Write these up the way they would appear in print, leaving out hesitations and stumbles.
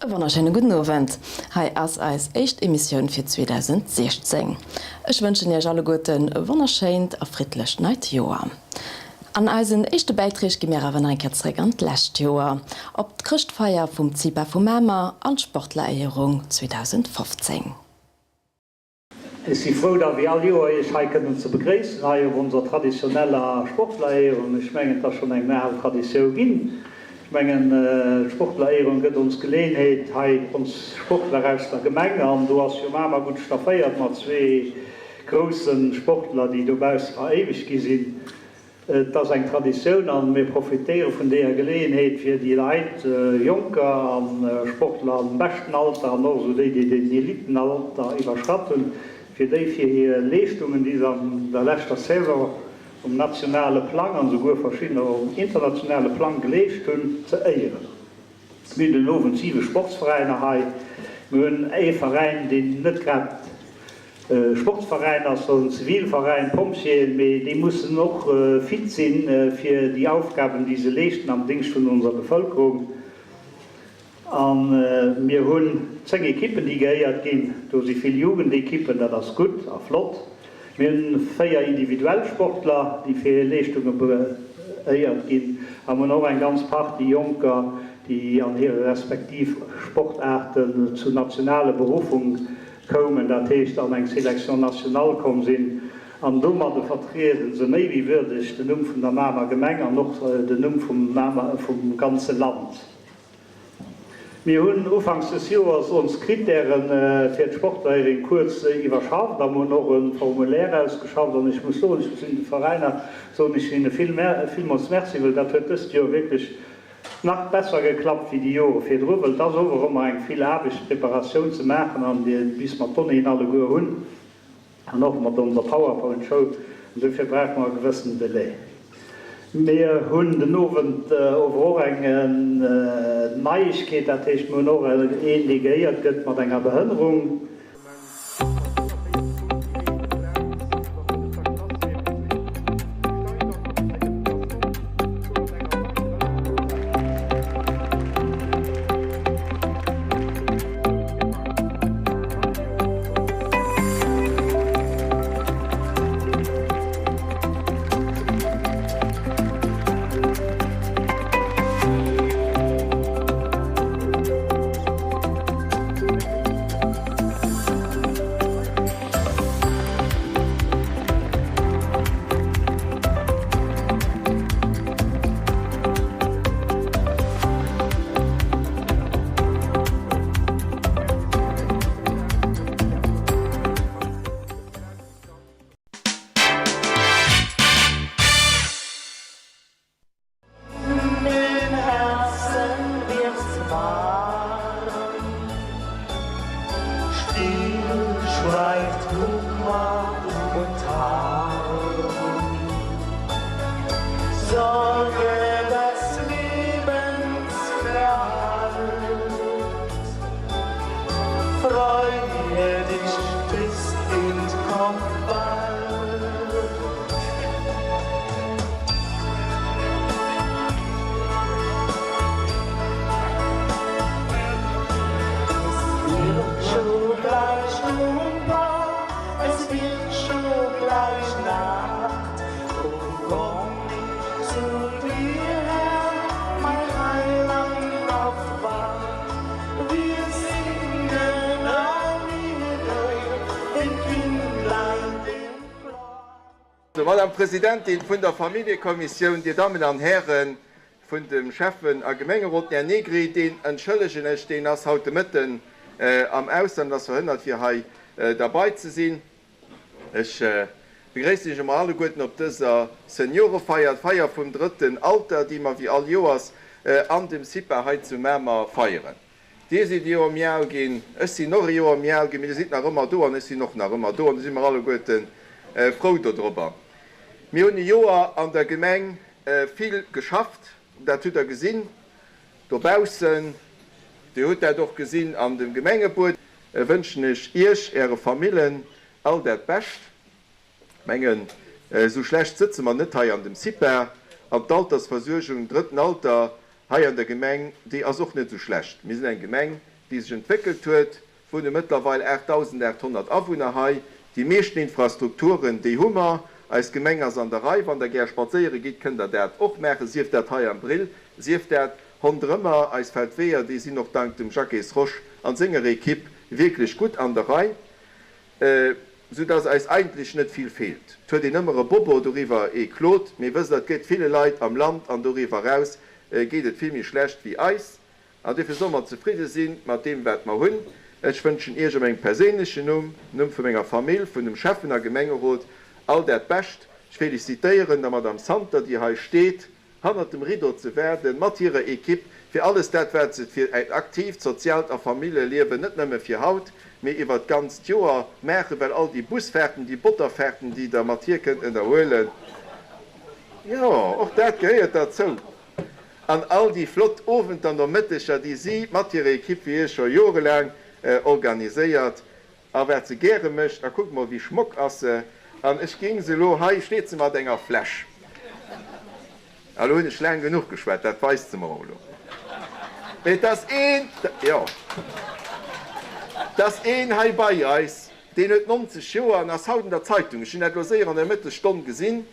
E wonnerschéine gudden Owend. Hei ass eis éischt Emissioun fir 2016. Ech wënschen iech alleguerten e wonnerschéint a friddlecht neit Joer. An eisen éischte Bäiträg gi mir awer nach eng Kéier zréck an d'lescht Joer, op d'Chrëschtfeier vum CIPA vu Mamer an d'Sportleréierung 2015. Ech si frou, da wéi all Joer Iech hei kënnen ze begréissen, hei op onser traditioneller Sportleréierung. Ech mengen, et ass schonn eng al Traditioun ginn. Ech mengen, d'Sportleréierung gëtt ons d'Geleeënheet, hei ons Sportler aus der Gemeng, an do ass jo Mamer gutt stafféiert mat zwee grousse Sportler, déi dobausse veréiwegt gi sinn, Et ass eng Traditioun an mir profitéiere vun deeër Geleeënheet fir déi Leit, Jonker a Sportler am beschten Alter an och esou déi, déi den Elitenalter iwwerschratt hunn, fir déi fir hir Leeschtungen, déi se an der leschter Saison um nationale Plang an esouguer verschiddener um internationale Plang geleescht hunn, ze éieren. Mir hunn den Owend siwe Sportsveräiner hei. Mir hunn ee Veräin, deen net grad e Sportsveräin ass, dat ass en Zivilveräin, d'Pompjeeën, mee déi mussen och fit sinn, fir déi Aufgaben, déi se leeschten am Dingscht vun onser Bevëlkerung. A mir hunn 10 Ekippen, déi geéiert ginn. Do si vill Jugendekippen, dat ass gutt a flott. Mir hunn 4 individuell Sportler, déi fir hir Leeschtunge beéiert ginn a mir hunn och eng ganz Partie Jonker, déi an hire respektiv Sportaarten zu nationale Beruffung koumen, dat heescht an eng Sélection nationale komm sinn an domadde vertriede se méi wéi würdeg den Numm vun der Mamer Gemeng an och den Numm vum Mamer, vum ganze Land. Mir hunn ufanks des Joers ons Krittäre fir d'Sportleierin kuerz iwwerschafft a mir hunn och e Formulaire ausgeschafft. An ech muss soen, ech sinn de Veräiner, soen ech hinne villmools Merci, well dat huet dëst Joer wierklech nach besser geklappt wéi déi Jore virdru, well et ass ower ëmmer eng vill Aarbecht, d'Preparatioun ze maachen an bis mer d'Donnéeën alleguer hunn. An och mat onser Powerpoint Show. An dofir brauche mer e gewëssenen Delai. Mir hunn den Owend ower och eng Neiegkeet, dat heescht, mir hunn och een, dee geéiert gëtt mat enger Behënnerung. Madame Presidentin vun der Familljekommissioun, Dir Dammen an Hären vun dem Schäffen a Gemengerot, den Här Negri, deen entschëllegen ech, deen ass haut de Mëtten am Ausland, ass verhënnert fir hei derbei ze sinn. Ech begréissen Iech emol alleguerten op dëser Seniorefeier, d'Feier vum drëtten Alter, déi mer wéi all Joers an dem CIPA hei zu Mamer feieren. Dir sidd e Joer méi al ginn, ech sinn och e Joer méi al ginn, mee Dir sidd nach ëmmer do an ech sinn och nach ëmmer do an do si mer alleguerte frou dodrobber. Mir hunn e Joer an der Gemeng vill geschafft, dat hutt Der gesinn dobaussen, Dir hutt dat och gesinn an dem Gemengebuet. Wënschen ech Iech, Äre Famillen all dat Bescht. Mengen, esou schlecht sëtze mer net hei an dem CIPA. An d'Altersversuergung, drëtten Alter, hei an der Gemeng, déi ass och net esou schlecht. Mir sinn eng Gemeng, déi sech entwéckelt huet, wunne mëttlerweil 8.800 Awunner hei. Déi meeschten Infrastrukturen, déi hu mer. Eis Gemeng ass an der Rei. Wann Der gär spadséiere gitt, kënnt Der dat och maachen, sief dat hei am Brill, sief dat ronderëmmer. Eis Feldweeër, déi sinn och dank dem Jacques Rosch an senger Equipe wierklech gutt an der Rei, soudass eis eigentlech net vill feelt. Et huet een ëmmer e Bobo doriwwer, ee klot, mee wësst Der, et gëtt ville Leit am Land an doriwwer eraus geet et vill méi schlecht wéi eis. An duerfir solle mer zefridde si mat deem, wat mer hunn. Ech wënschen Iech a mengem perséinlechen Numm, Numm vu menger Famill, vun dem Schäffen a Gemengerot all dat Bescht. Ech félicitéieren der Madame Santer, déi hei steet, hannert dem Rideau ze waarden, mat hirer Equipe, fir alles dat, wat se fir en aktiivt soziaalt a Familljeliewen, net nëmme fir haut, mee iwwert d'ganzt Joer maachen, well all déi Busfahrten, déi Botterfahrten, déi Der mat hir kënnt ënnerhuelen, jo, och dat gehéiert derzou. An all déi flott Owenter, Nomëtteger, déi si mat hirer Equipe fir iech scho jorelaang organiséiert a wat se gäre mécht. A kuckt mol, wéi schmock ass se. An ech géing se elo, hei steet se mat enger Fläsch. A lo hunn ech laang genuch geschwat, dat weist se mer och elo. Mee et ass een, jo, et ass een hei bei eis, deen huet 90 Joer an ass haut an der Zeitung, ech hunn dat elo séier an der Mëttesstonn gesinn,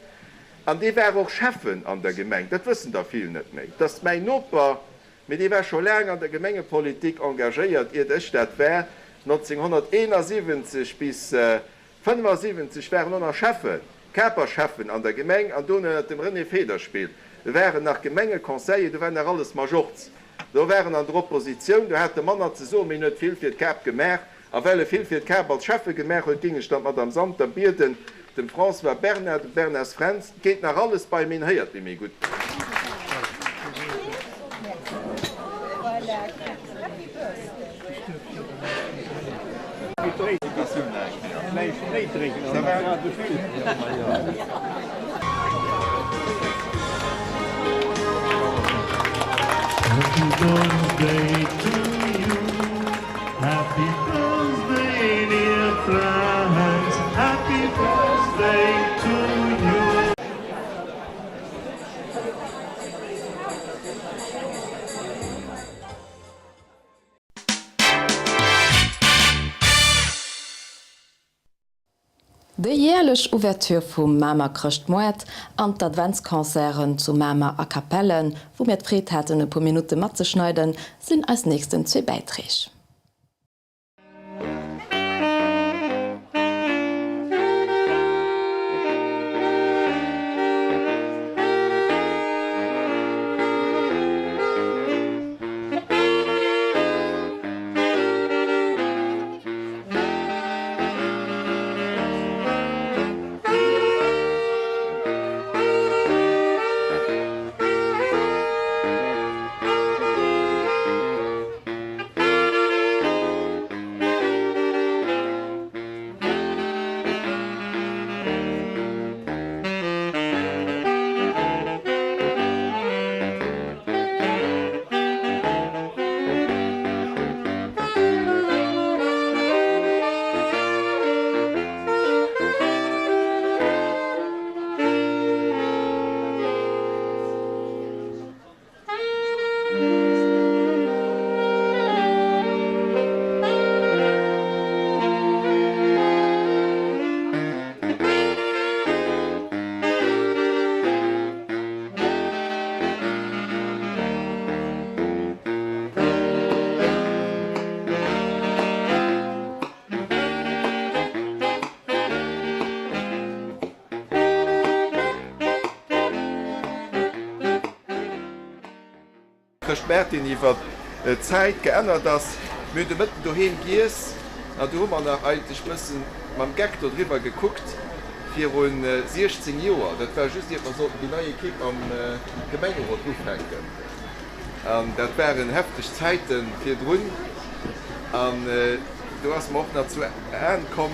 An dee war och Schäffen an der Gemeng, dat wëssen der vill net méi. Dat ass mäin Noper, mee dee war scho laang an der Gemengepolitik engagéiert, iert ech dat war. 1971 bis 75 war en och nach Schäffen, Caper Schäffen an der Gemeng an dono ënnert dem René Federspiel war en nach Gemengeconseiller, do war nach alles Majorz. Do war en an der Oppositioun, do hat e manner ze soen, mee en huet vill fir d'Kap gemaach. A well e vill fir d'Kap als Schäffe gemaach huet, géing ech dann d'Madame Santer bieden, dem François Bernard, dem Bernards Fränz, 't geet nach alles bei, mee en héiert ni méi gutt. Happy birthday to you Happy birthday dear Fränz Happy birthday to you. Déi jäerlech Ouverture vum Mamer Chrëschtmoart an d'Adventsconcerten zu Mamer a Capellen, wou mir d'Freed haten e puer Minutte matzeschneiden, sinn eis nächsten zwee Bäiträg. Chrëschtmaart, deen iwwer d'Zäit geännert ass. Mir hunn de Mëtten doheem giess an du hu mer nach eigentlech bëssen mam Geck dodriwwer gekuckt viru 16 Joer. Dat war just iert mer sollten déi nei Equipe am Gemengerot ufänken. An dat waren hefteg Zäite virdrun. An do ass mer och nach zu Aen komm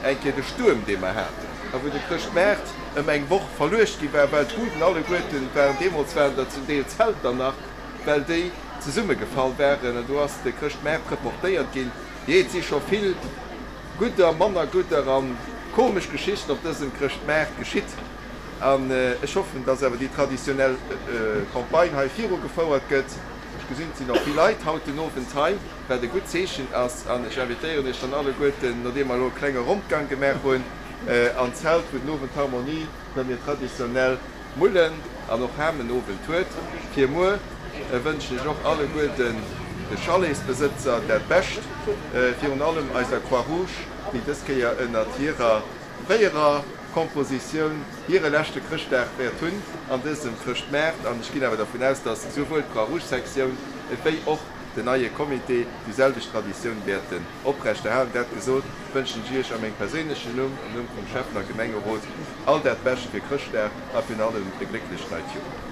eng Kéier de Stuerm, dee mer haten, a wou de Chrëschtmaart ëm eng Woch verluecht gi war, well d'Buden alleguerten waren, deemools waren der zum Deel Zelter nach, well déi zesummegefall waren. An do ass de Chrëschtmaart reportéiert ginn. Jee, et si scho vill gudder, manner gudder a komesch Geschichten op dësem Chrëschtmaart geschitt. An ech hoffen, dass awer déi traditionell Campagne hei virugefouert gëtt. Ech gesinn, et sinn och vill Leit haut den Owend hei, wat e gutt Zeechen ass. An ech invitéieren Iech dann alleguerten, nodeem mer elo e klenge Rondgang gemaach hunn, an d'Zelt, wou den Owend d'Harmonie wéi mir traditionell Mullen an och Hamen-Owend huet. Fir muer wënschen ech och alleguerten de Chaletsbesëtzer dat Bescht, virun allem eiser Croix-Rouge, déi dës Kéier ënnert hirer fréierer Kompositioun hire leschte Chrëschtdag wäert hunn an dësem Chrëschtmaart. An ech ginn awer dervun aus, dass souwuel d'Croix-Rouge-Sektioun ewéi och den neie Comité déi selwecht Traditioun wäerten oprechterhalen. Dat gesot, wënschen ech Iech a mengem perséinlechen Numm, am Numm vum Schäffen a Gemengerot, all dat Bescht fir Chrëschtdag a virun allem e glécklecht neit Joer.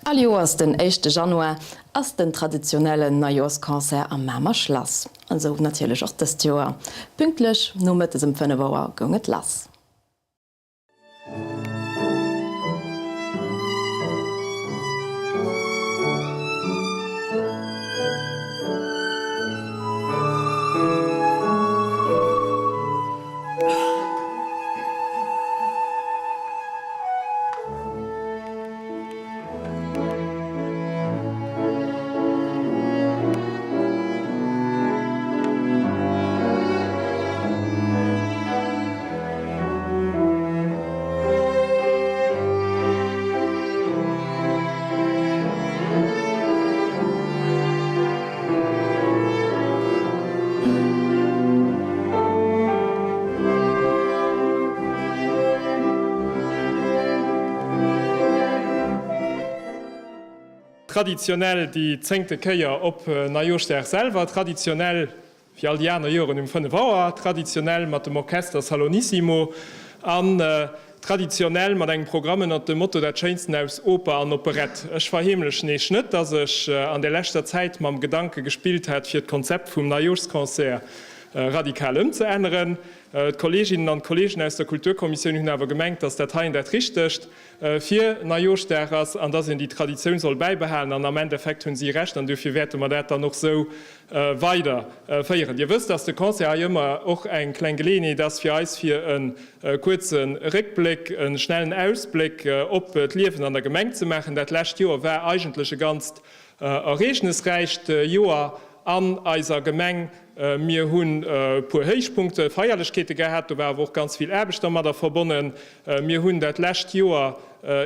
All Joers den éischte Januar ass den traditionellen Neijoerschconcert am Mamer Schlass. An esou natierlech och dëst Joer. Pünktlech nomëttes ëm 5 Auer goung et lass. Traditionell déi zéngte Kéier op Neijoschdag selwer, traditionell wéi all déi aner Joren um 5 Auer, traditionell mat dem Orchester Salonissimo an traditionell mat engem Programm ënnert dem Motto Dat Schéinsten aus Oper an Operett. Ech verheemlechen Eech net, dass ech an der leschter Zäit mam Gedanke gespillt hat, fir d'Konzept vum Neijoschsconcert radikal ëmzeänneren. D'Kolleeginnen an d'Kolleegen aus der Kulturkommissioun hunn awer gemengt, dass dat heien dat Richtegt fir Neijoschdag ass an dass een déi Traditioun soll bäibehalen. An am Endeffekt hunn si Recht an duerfir wäerte mer dat dann och esou weider féieren. Dir wësst, dass de Concert hei ëmmer och eng kleng Geleeënheet ass fir eis, fir e kuerze Réckbléck, e schnellen Ausbléck op d'Liewen an der Gemeng ze maachen. Dat lescht Joer war eigentlech e ganzt Ereegnesräicht Joer an eiser Gemeng. Mir hunn e puer Héichpunkte, Feierlechkeete gehat, do war awer och ganz vill Aarbecht dermadder verbonnen. Mir hunn dat lescht Joer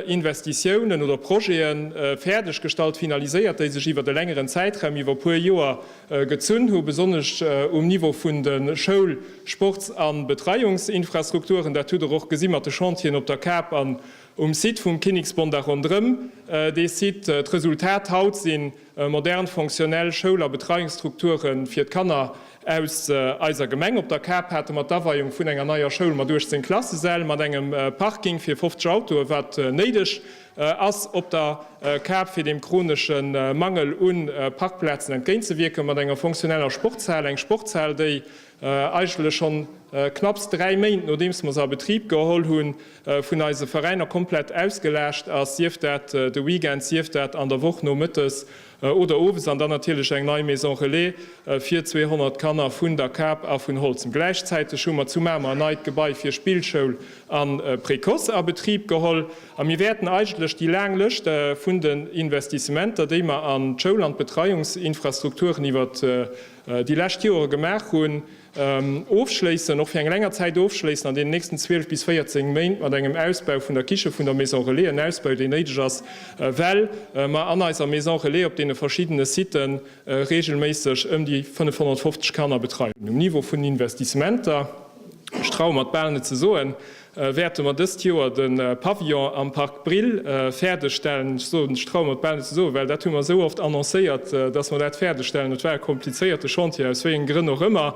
Investitiounen oder Projete fäerdeg gestallt, finaliséiert, déi sech iwwert e längeren Zäitraum, iwwer e puer Joer gezunn hu, besonnesch um Niveau vun de Schoul-, Sports a Betreiungsinfrastrukturen. Dat hutt Der och gesi mat de Chantieren op der Kap an Um Site vum Kinniksbond a ronderëm dee Site. D'Resultat haut si modern, fonctionnel Schoul a Betreiungsstrukture fir d'Kanner aus eiser Gemeng. Op der Kap hate mer d'Aweiung vun enger neier Schoul mat 18 Klassesäll, mat engem Parking fir 50 Autoe wat néideg ass op der Kap fir deem chronesche Mangel u Parkplazen entgéintzewierken, mat enger fonctionneller Sportshal, eng Sportshal déi eigentlech schonn knapps 3 Méint nodeems mer se a Betrib geholl hunn, vun eise Veräiner komplett ausgelaascht ass, sief dat de Weekend, sief dat an der Woch nomëttes oder owes, an dann natierlech eng nei Maison Relais fir 200 Kanner vun der Kap a vun Holzem. Gläichzäiteg hu mer zu Mamer en neit Gebai fir Spillschoul a Précoce a Betrib geholl a mir wäerten eigentlech déi laang Lëscht vun den Investissementer, déi mer an d'Schoul an d'Betreiungsinfrastrukturen iwwert déi lescht Joere gemaach hunn, ofschléissen, och fir eng länger Zäit ofschléissen an deenen nächsten 12 bis 14 Méint mat engem Ausbau vun der Kiche vun der Maison Relais, en Ausbau, deen néideg ass, well mer an eiser Maison Relais op deene verschiddene Sitë regelméisseg ëm déi 550 Kanner betreien. Um Niveau vun den Investissementer, ech traue mer et bal net ze soen, wäerte mer dëst Joer de Pavillon am Parc Brill fäerdegstellen. Ech soen, ech traue mer et bal net ze soen, well dat hu mer esou oft annoncéiert, dass mer dat fäerdegstellen. Et war e komplizéierte Chantier, aus wéi enge Grënn och ëmmer.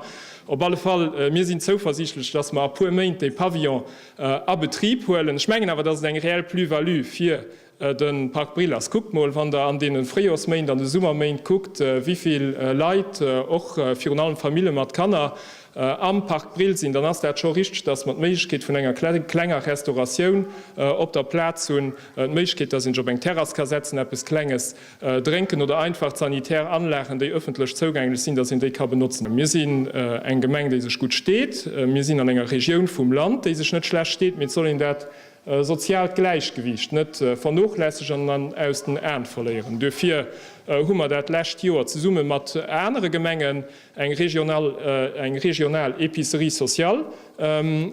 Op alle Fall, mir sinn zouversiichtlech, dass mer a puer Méint dee Pavillon a Betrib huelen. Ech mengen awer, dass et eng reell Plus-value fir De Parc Brill ass. Kuckt mol, wann Der an deene Fréijorsméint, an de Summerméint kuckt, wivill Leit, och virun allem Famille mat Kanner, am Parc Brill sinn, dann ass dat scho richteg, dass mer d'Méiglechkeet vun enger klenger Restauratioun op der Plaz hunn, d'Méiglechkeet, dass een sech op eng Terrass ka setzen, eppes Klenges drénken oder einfach d'sanitär Anlagen, déi ëffentlech zougänglech sinn, dass een déi ka benotzen. Mir sinn eng Gemeng, déi sech gutt steet. Mir sinn an enger Regioun vum Land, déi sech net schlecht steet, mee et soll een dat soziaalt Gläichgewiicht net vernochlässegen an aus den Aen verléieren. Duerfir hu mer dat lescht Joer zesumme mat anere Gemengen eng regional eng regional Épicerie sociale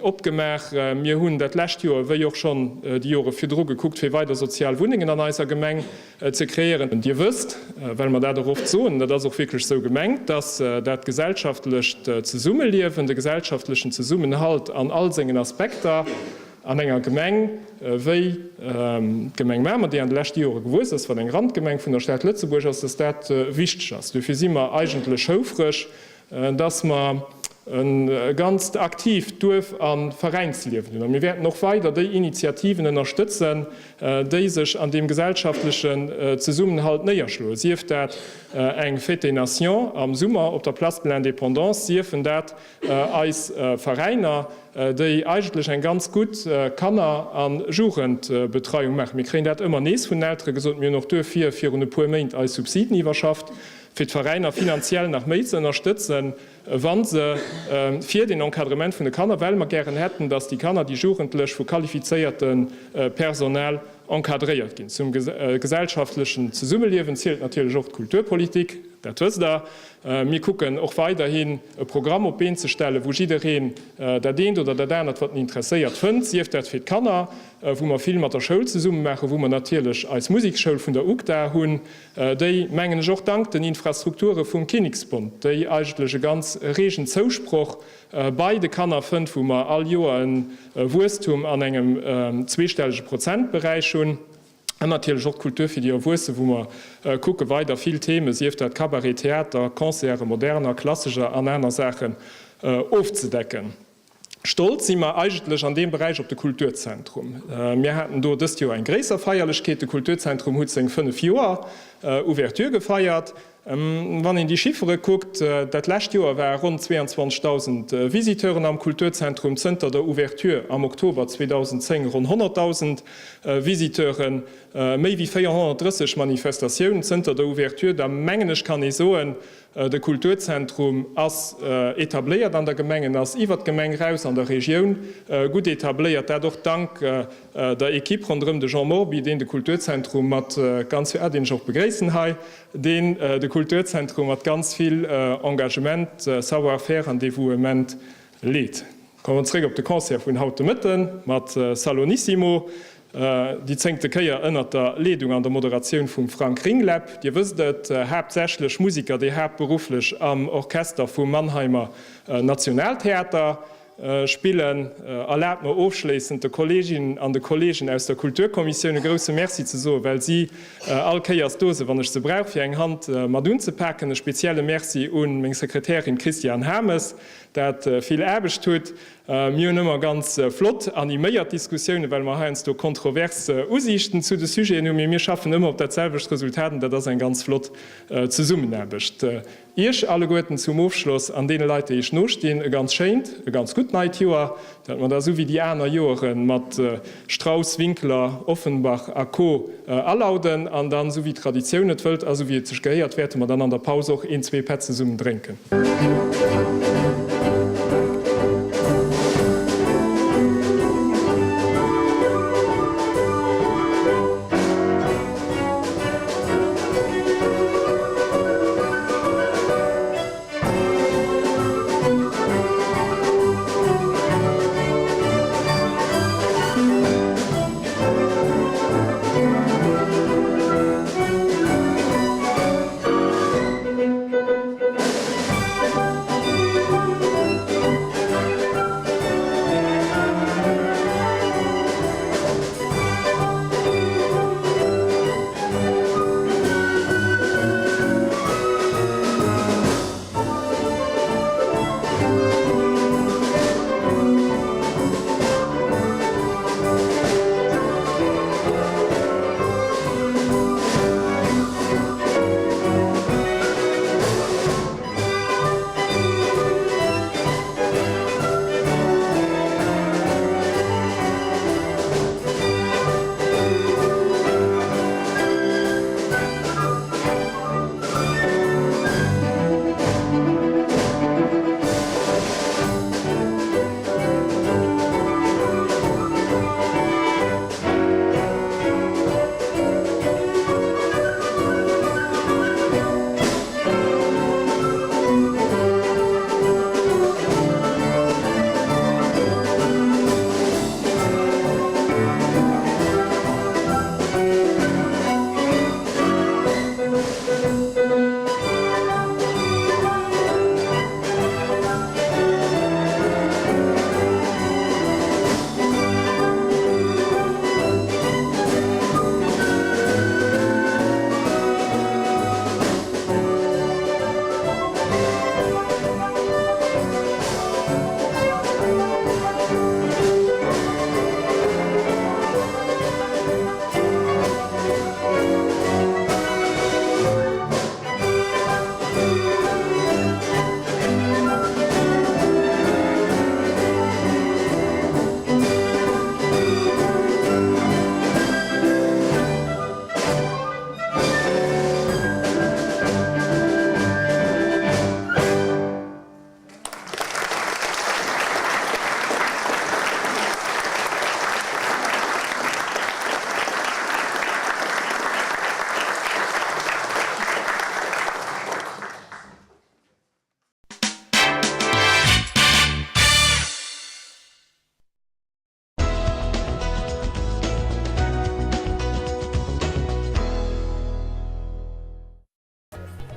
opgemaach. Mir hunn dat lescht Joer, wéi och schonn déi Jore virdru, gekuckt, fir weider sozial Wunnengen an eiser Gemeng ze kreéieren. Dir wësst, well mer dat och oft soen, dat ass och wierklech esou gemengt, dass dat gesellschaftlecht Zesummeliewen, de gesellschaftlechen Zesummenhalt an all sengen Aspekter an enger Gemeng wéi d'Gemeng Mamer, déi an de leschte Jore gewuess ass, wat eng Randgemeng vun der Stad Lëtzebuerg ass, dass dat wichteg ass. Duerfir si mer eigentlech houfreg, dass mer. E ganzt aktiivt Duerf a Veräinsliewen hunn. A mir wäerten och weider déi Initiativen ënnerstëtzen, déi sech an deem gesellschaftlechen Zesummenhalt néierschloen, sief dat eng Fête des Nations am Summer op der Place de l'Indépendance, siefen dat eis Veräiner, déi eigentlech eng ganz gutt Kanner a Jugendbetreiung maachen. Mir kréien dat ëmmer nees vun den Eltere gesot. Mir hunn och duerfir virun e puer Méint eis Subsiden iwwerschafft, fir d'Veräiner finanziell nach méi ze ënnerstëtzen. wa se fir den Encadrement vun de Kanner, well mer gären hätten, dass déi Kanner, déi Jugendlech vu qualifizéierte Personal encadréiert ginn. Zum gesellschaftlechen Zesummeliewen zielt natierlech och d'Kulturpolitik, dat wësst Der. Mir kucken och weiderhin e Programm op d'Been ze stellen, wou jiddereen dat eent oder dat anert, wat en interesséiert, fënnt, sief dat fir d'Kanner, wou mer vill mat der Schoul zesumme maachen, wou mer natierlech eis Musekschoul vun der UGDA hunn, déi, mengen ech, och dank den Infrastrukture vum Kinneksbond, déi eigentlech e ganz reegen Zousproch bei de Kanner fënnt, wou mer all Joer e Wuesstum an engem zweestellege Prozentberäich hunn, an natierlech och d'Kultur fir déi Erwuesse, wou mer kucke weider vill Themen, sief dat Cabaret, Theater, Concerte moderner, klassescher an aner Saachen ofzedecken. Stolz si mer eigentlech an deem Beräich op de Kulturzentrum. Mir haten do dëst Joer eng gréisser Feierlechkeet. De Kulturzentrum huet seng 5 Joer Ouverture gefeiert. Wann een déi Chiffere kuckt, dat lescht Joer ware ronn 22.000 Visiteuren am Kulturzentrum, zënter der Ouverture am Oktober 2010 ronn 100.000 Visiteuren, méi wéi 430 Manifestatiounen zënter der Ouverture, da mengen ech kann ee soen, De Kulturzentrum ass etabléiert an der Gemeng, en ass iwwer d'Gemeng raus an der Regioun gutt etabléiert, dat och dank der Equipe ronderëm de Jean Morby, deen de Kulturzentrum mat ganz vill, ah, deen ech och begréissen hei, deen de Kulturzentrum mat ganz vill Engagement, Savoir-faire an Dévouement leet. Komme mer zréck op de Concert vun haut de Mëtte mat Salonissimo, déi zéngte Kéier ënnert der Leedung an der Moderatioun vum Frank Ringleb. Dir wësst et, haaptsächlech Musiker, déi haaptberufflech am Orchester vum Mannheimer Nationaltheater spillen. Erlaabt mer ofschléissend de Kolleeginnen an de Kolleegen aus der Kulturkommissioun e grousse Merci ze soen, well si all Kéiers do sinn, wann ech se brauch, fir eng Hand mat unzepaken. E spezielle Merci u meng Sekretärin Christiane Hames, dat vill Aarbecht hutt. Mir hunn ëmmer ganz flott animéiert Diskussiounen, well mer heiansdo kontrovers Usiichten zu de Sujeten hunn, mee mir schaffen ëmmer op dat selwecht Resultat an dat ass eng ganz flott Zesummenaarbecht. Iech alleguerten zum Ofschloss an deene Leit, déi iech nostinn, e ganz schéint, e ganz gutt neit Joer, dat mer da sou wéi déi aner Joere mat Strauss, Winkler, Offenbach a Co. Alauden an dann, sou wéi d'Traditioun et wëllt a sou wéi et sech gehéiert, wäerte mer dann an der Paus och een, zwee Pätt zesummen drénken.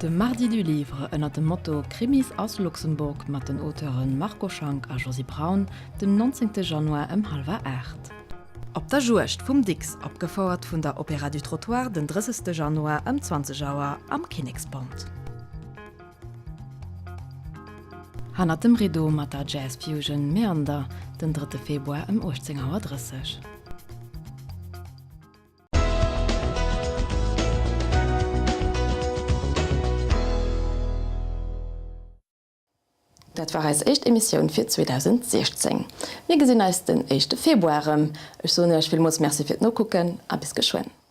De Mardi du Livre ënner dem Motto Krimis aus Luxemburg mat den Auteure Marco Schank a Josy Braun den 19 Januar ëm hallwer 8. Op der Juegd vum Dicks, opgefouert vun der Opéra du Trottoir den 30 Januar ëm 20 Auer am Kinnekspont. Hannert dem Rideau mat der Jazz Fusion Meander den 3 Februar ëm 18 Auer 30. Dat war eis éischt Emissioun fir 2016. Mir gesinn eis den éischte Februar erëm. Ech soen iech villmools Merci fir d'Nokucken a bis geschwënn.